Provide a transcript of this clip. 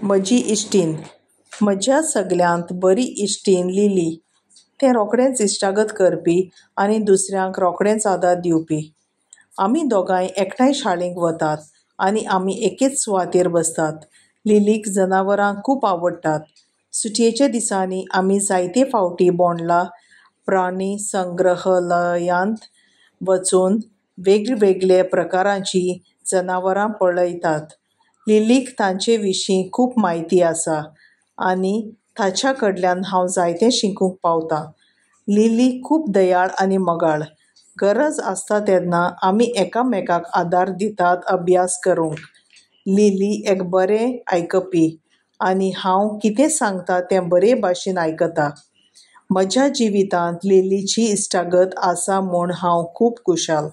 म्हजी इश्टीण. म्हज्या सगल्यांत बरी इश्टीण लिली. तें रोखडेंच इश्टागत करपी आनी दुसऱ्यांक रोखडेंच आदार दिवपी. आमी दोगांय एकठांय शाळेंत वतात आनी आमी एकेच सुवातेर बसतात. लिलीक जनावरां खूब आवडटात. सुटयेच्या दिसांनी आमी जायते फावटी बोंडला प्राणी संग्रहालयांत वचून वेगवेगळे प्रकाराचीं जनावरां पळयतात. लिलीक तांचे विशीं खूब म्हायती आसा आनी ताच्या कडल्यान हांव जायतें शिकूंक पावतां. लिली खूब दयाळ आनी मोगाळ. गरज आसता तेन्ना आमी एकामेकाक आदार दितात अभ्यास करूंक. लिली एक बरें आयकपी आनी हांव कितें सांगता तें बरे भाशेन आयकता. म्हज्या जिवितांत लिलीची इश्टागत आसा म्हूण हांव खूब खुशाल.